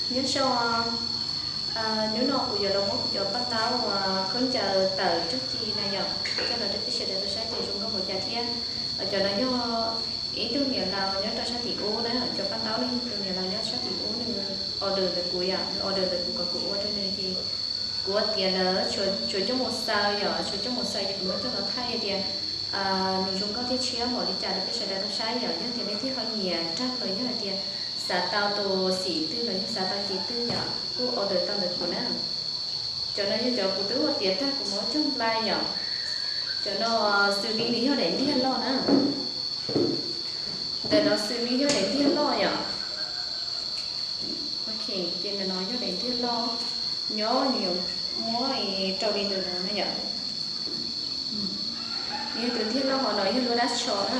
Nyob zoo, hnub no kuv yuav los muab kuv cov paj ntaub uas khaub ncaws tawm rab ci na yom, coj los rau peb sawv daws tau saib tias zoo nkauj npaum cas thiab. Cov no yog ib tug niam laus nyob rau sab tim ub na, cov paj ntaub no yog tus niam laus nyob sab tim ub nws order ntawm kuv yom, nws order ntawm kuv kom kuv ua rau nws ces kuv ua tiav lawm, tshuav coj mus xaws yom, tshuav coj mus xaws ces kuv muab coj los thaij tias nws zoo nkauj thiab tshiab npaum li cas rau peb sawv daws tau saib yom. Yog tias nej thiaj ho nyiam raug los yog hais tias xav tau tus xim twg los yog xav tau ces twg yom, kuj order tau ntawm kuv na. Cov no yog cov kuv twb ua tiav tag kuv muab coj nplai yom. Cov no xws li nws yog daim ntiag loj na. Ntawm no xws li yog daim ntiag loj yom. Ok, ces ntawm no yog daim ntiag loj, nyob nws yuav muab rau li ntawm no na yom. Nws yog tus ntiag loj, ho no yog lub dab tsho na.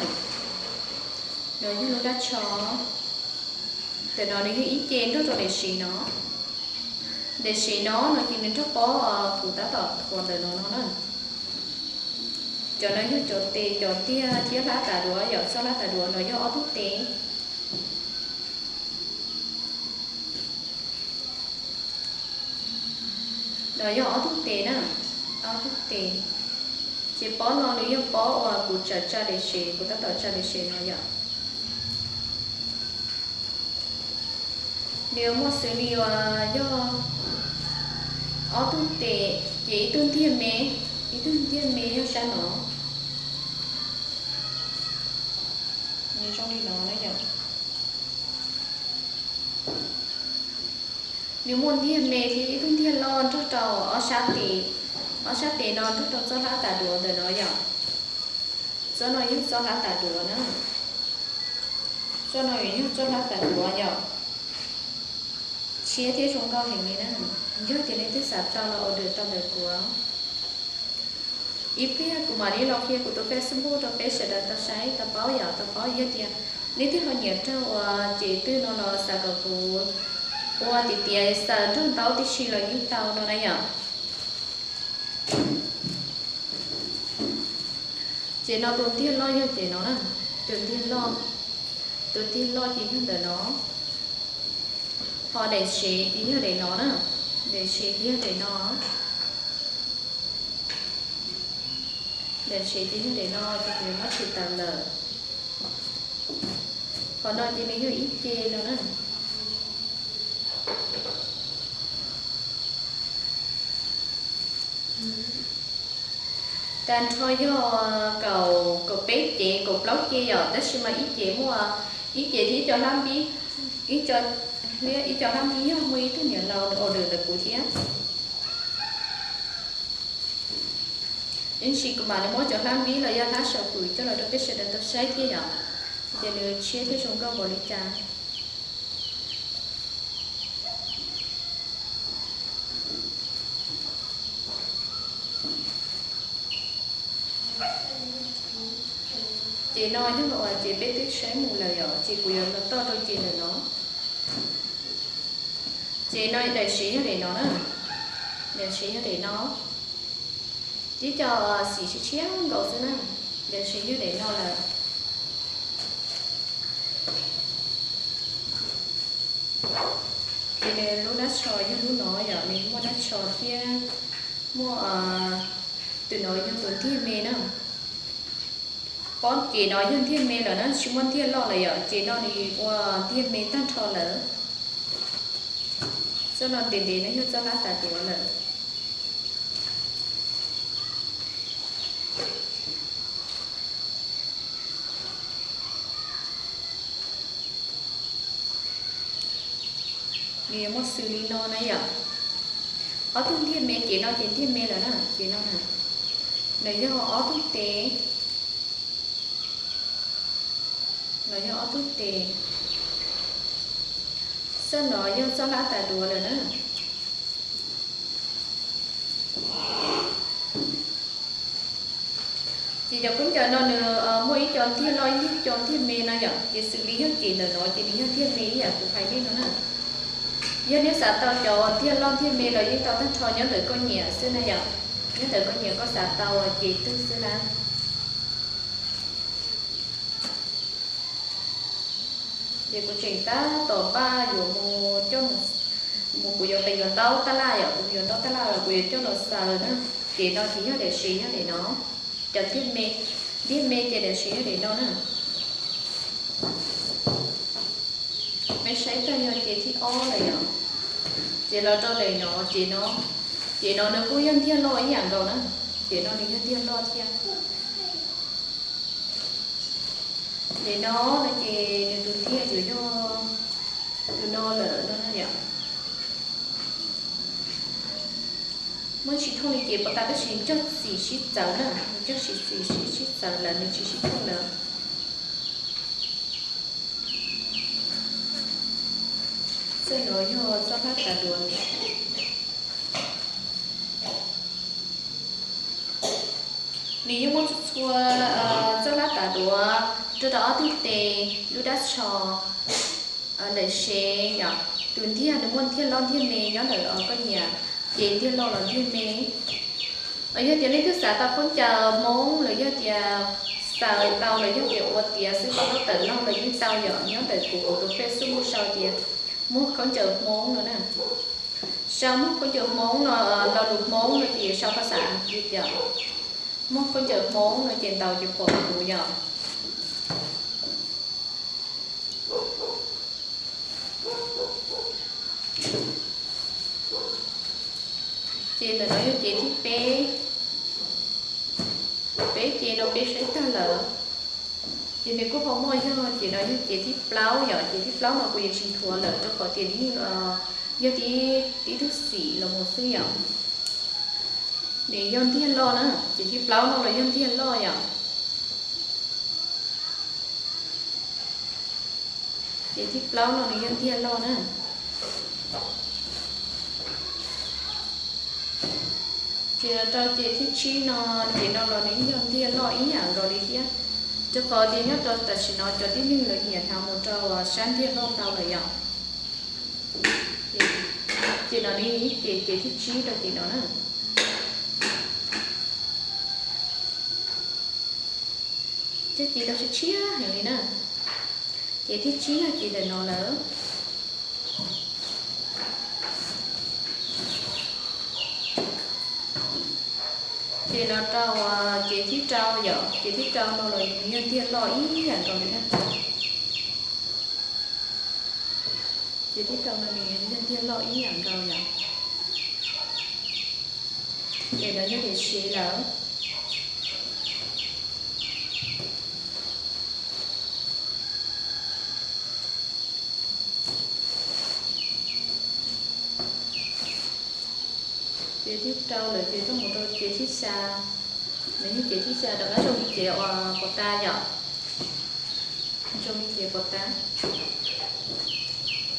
No yog lub dab tsho. Ntawm no nws yog ib ce nrog rau daim siv no. Daim siv no no ces nws nrog pob kuv tab tom thuav ntawm no no na. Cov no yog cov tes cov tiag thiab hlab tas duav yom, txoj hlab tas duav no yog ob tug tes. No yog ob tug tes na, ob tug tes. Ces pob no nws yog pob uas kuv tsa tsa daim siv, kuv tab tom tsa daim siv no yom. Nws muaj xws li uas yog ob tug tes, ces ib tug ntiag me, ib tug ntiag me yog sab no. Nws zoo li no na yom. Nws muaj ntiag me thiab ib tug ntiag loj nrog rau ob sab tes, ob sab tes no nrog rau txoj hlab tas duav ntawm no yom. Txoj no yog txoj hlab tas duav na. Txoj no yog txoj hlab tas duav yom. Tshiab thiab zoo nkauj heev li na. Yog tias nej twb xav tau los order tau ntawm kuv. Ib pliag kuv mam li los qhia kuv tus Facebook rau peb sawv daws tau saib tau paub yom, tau paub yog tias nej twb ho nyiam raug uas ces twg no los xav kom kuv ua tiav tiav xaws nrog ntaub tib si los yeej tau no na yom. Ces no tus ntiag loj yog ces no na, tus ntiag loj, tus ntiag loj ces yog ntawm no, ho daim sev ces yog daim no na, daim sev ces yog daim no, daim sev ces yog daim no ces kuv muab tsis tawm lawm. Qhov no ces nws yog ib ce no na. Tag nrho yog kaum, kaum peb cev, kaum plaub ce yom, tab sis mas ib ce muaj, ib ce thiab ib co hlab npib, ib co, ib co hlab npib yog muaj ib tug niam laus order ntawm kuv thiab. Ib ntsis kuv mam li muab cov hlab npib los yog hlab saum fwm coj los rau peb sawv daws tau saib thiab yom, tias nws tshiab thiab zoo nkauj npaum li cas. Ces no yog uas ces peb twb saib mus lawm yom, ces kuv yuav los toj rau ces ntawm no. Ces no daim sev yog daim no na, daim sev yog daim no. Tib co xim tshiab tshiab nkaus xwb na, daim sev yog daim no lawm. Ces nws lub dab tsho yog lub no yom, nws muaj dab tsho thiab muaj tus no yog tus ntiag me na. Pob ces no yog ntiag me lawm na, tsis muaj ntiag loj lawm yom, ces no nws ua ntiag me tag nrho lawm. Txoj no ntev ntev no yog txoj hlab tas duav lawm. Nws yuav muaj xws li no na yom. Ob tug ntiag me, ces no ces ntiag me lawm na, ces no na. Nws yog ob tug tes, no yog ob tug tes. Txoj no yog txoj hlab tas duav lawm na. Ces cov khaub ncaws no nws muaj ib co ntiag loj ib co ntiag me no yom, ces xws li yog ces ntawm no ces nws yog ntiag me ib yam kuv hais nej no na. Yog nej xav tau cov ntiag loj ntiag me los yeej tau tag nrho, nyob ntawm koj nyiam xwb na yom. Nyob ntawm koj nyiam koj xav tau ces twg xwb na. Ces kuv tseem tab tom npaj yuav mus coj mus Mus kuv yuav qias yuav ntaub tab laj yom, kuv yuav ntaub tab laj los kuv yuav coj los xaws na. Ces no ces yog daim sev yog daim no, cov ntiag me, ntiag me ces daim sev yog daim no na. Peb saib tag yog ces thib ob lawm yom. Ces los rau daim no, ces no, ces no nws kuj yog ntiag loj ib yam nkaus na. Ces no nws yog ntiag loj thiab. Daim no no ces nws tus ntiag yuav yog tus no lawm no na yom. Muaj tsis thooj li ces pov tas tab sis cog txim sib txawv na, nws cog txim sib sib txawv lawm nws tsis sib thooj lawm. Txoj no yog txoj hlab tav duav. Nws yeej muaj txhua txhua txoj hlab tav duav, rau rau ob tug tes, lub dab tsho, daim sev yom. Tus ntiag nws muaj ntiag loj ntiag me nyob ntawm koj nyiam, ces ntiag loj los ntiag me. Yog tias leej twg xav tau khaub ncaws Hmoob los yog tias xaws tau los yog tias ua tiav xwb koj tawm laug los yeej tau yom, nyob ntawm kuv tus Facebook sau tias muag khaub ncaws Hmoob no na. Sau muag khaub ncaws Hmoob no, lo lus Hmoob no ces sau phas xas Askiv yom. Muag khaub ncaws Hmoob no ces ntaus ces pom kuv yom. Ces ntawm no yog ces thib peb. Peb ces no peb saib tag lawm. Ces nws kuj ho muaj yog ces no yog ces thib plaub yom, ces thib plaub no kuv yuav tsis nthuav lawm rau qhov tias nws yeej yog tib tug xim los mus xwb yom. Nws yog ntiag loj na, ces thib plaub no los yog ntiag loj yom. Ces thib plaub no nws yog ntiag loj na. Ces los rau ces thib tsib no, ces no los nws yog ntiag loj ib yam nkaus li thiab. Rau qhov tias nyob rau tam sim no cov tib neeg lawv hiam hnav mus rau sab ntiag loj ntau lawm yom. Ces no nws ces ces thib tsib rau ces no na. Cog ces tau tshiab tshiab heev li na. Ces thib tsib yog ces ntawm no lawm. Ces no rau, ces thib rau yom, ces thib rau no los nws yog ntiag loj ib yam nkaus li na. Ces thib rau no nws yog ntiag loj ib yam nkaus yom. Ces no yog daim sev lawm. Ces thib rau lawm ces coj mus rau ces thib xya. Nws yog ces thib xya rov qab zoo li ces uas pov tas yom. Zoo li ces pov tas.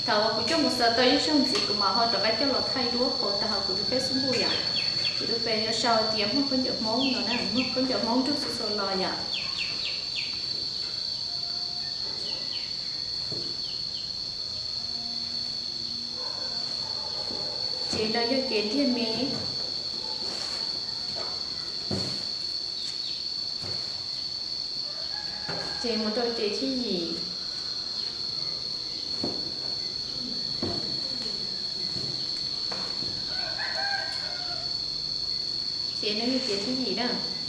Thaum uas kuv coj mus xaws tau ib zaug ntxiv kuv mam ho rov qab coj los thaij duab pov tas hauv kuv tus Facebook yom. Kuv tus pes yuav sau tias muag khaub ncaws Hmoob no na, muag khaub ncaws Hmoob nrog xuv xuas los yom. Ces no yog ces ntiag me. Ces mus rau ces thib yim. Ces no yog ces thib yim na,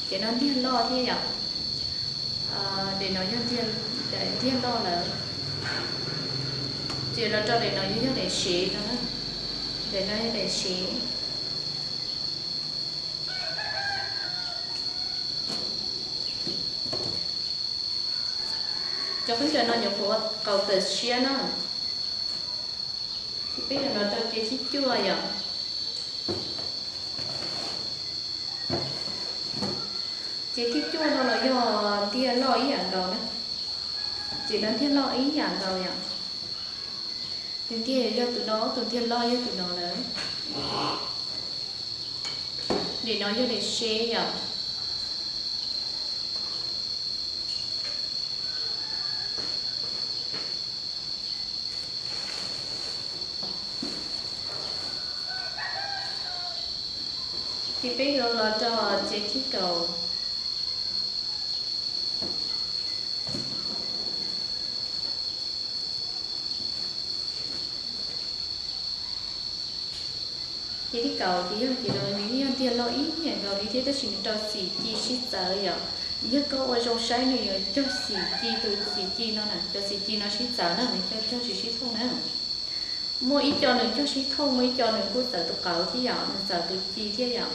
ces no ntiag loj thiab yom. Daim no yog ntiag loj lawm. Ces los rau daim no yog yog daim sev no na. Daim no yog daim sev. Cov khaub ncaws no nyuam qhuav qaus tawm siab na. Ces peb yuav los rau ces thib cuaj yom. Ces thib cuaj no los yog ntiag loj ib yam nkaus na. Ces no ntiag loj ib yam nkaus yom. Tus ntiag yog tus no, tus ntiag loj yog tus no lawm. Daim no yog daim sev yom. Ces peb yuav los rau ces thib kaum. Ces thib kaum ces yog ces no nws yog ntiag loj ib yam nkaus li thiab tab sis nws rau xim ci sib txawv yom. Yog koj ua zoo saib nws yuav cog xim ci, tus xim ci no na, cov xim ci no sib txawv na, nws cog cog tsis sib thooj na. Muaj ib co nws cog sib thooj, muaj ib co nws kuj txawv tus qawv thiab yom, nws txawv tus ci thiab yom.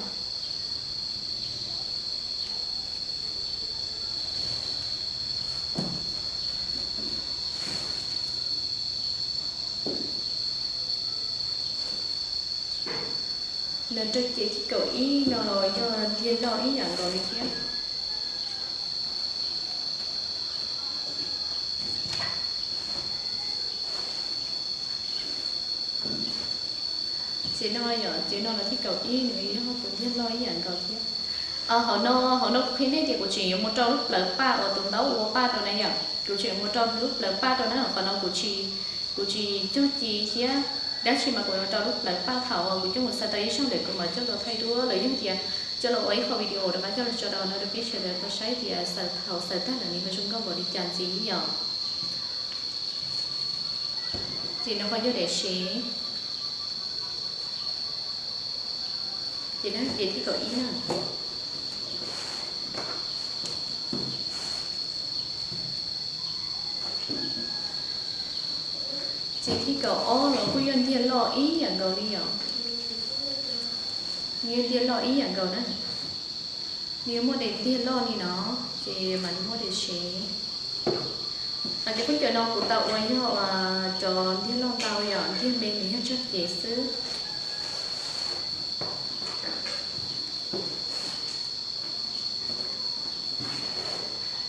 Nws rau ces thib kaum ib no los yog ntiag loj ib yam nkaus li thiab. Ces no yom, ces no los thib kaum ib nws yog tus ntiag loj ib yam nkaus thiab. Hauv no, hauv no kuv qhia nej tias kuv tseem yuav mus rau lub plawv paj uas tus ntaub ua paj rau na yom, kuv tseem yuav mus rau lub plawv paj rau na, qhov no kuv tsis, kuv tsis cog ci thiab dab tsi mas kuv yuav rau lub plawv paj thaum uas kuv coj mus xaws tau ib zaug lawm kuv mam coj los thaij duab los yog tias coj los ua ib qho video rov qab coj los tso rau no rau peb sawv daws tau saib tias xaws thaum xaws tag lawm nws ho zoo nkauj npaum li cas ntxiv yom. Ces nws ho yog daim sev. Ces no ces thib kaum ib na. Ces thib kaum ob los kuj yog ntiag loj ib yam nkaus li yom. Nws yog ntiag loj ib yam nkaus na. Nws yuav muaj daim ntiag loj li no, ces mam li muaj daim sev. Hais tias khaub ncaws no kuv tau ua yog cov ntiag loj ntau yom, ntiag me nws yog tsag cev xwb.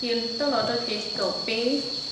Ces tau los rau ces thib kaum peb.